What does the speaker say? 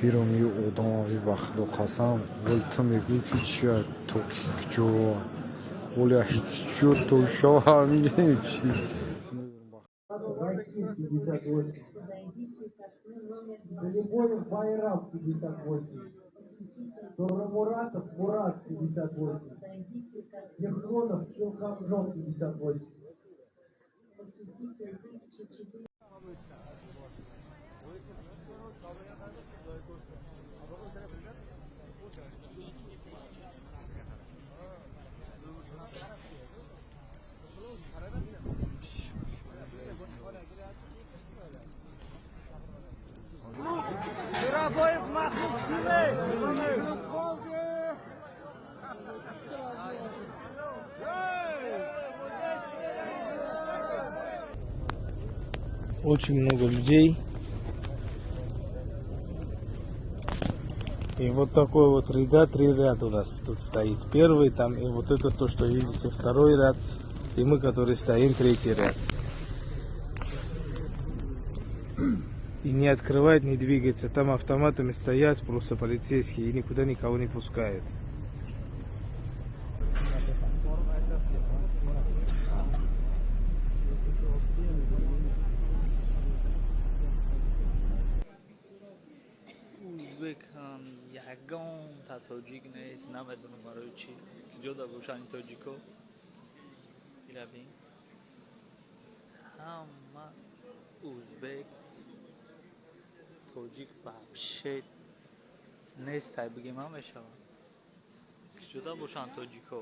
Пиром ю одамави, ба Худо қасам, вол ту мегӯӣ, ки чия то ки куҷо, воля ҳеҷ то шава чи. 58. Галибоев Байрам, 58. Добромуратов Мурат, 58. Ехронов Илхамжон, 58. Очень много людей. И вот такой вот ряда, три ряда у нас тут стоит. Первый там, и вот это то, что видите, второй ряд. И мы, которые стоим, третий ряд. И не открывает, не двигается. Там автоматами стоят просто полицейские и никуда никого не пускают. Узбекам, ягонта тоҷик нест. Намедонам барои чӣ, киҷода бошанд тоҷико. Ира бин, ҳама узбек, тоҷик вообще нестай, бигем ҳам мешавад. Киҷода бошанд тоҷико?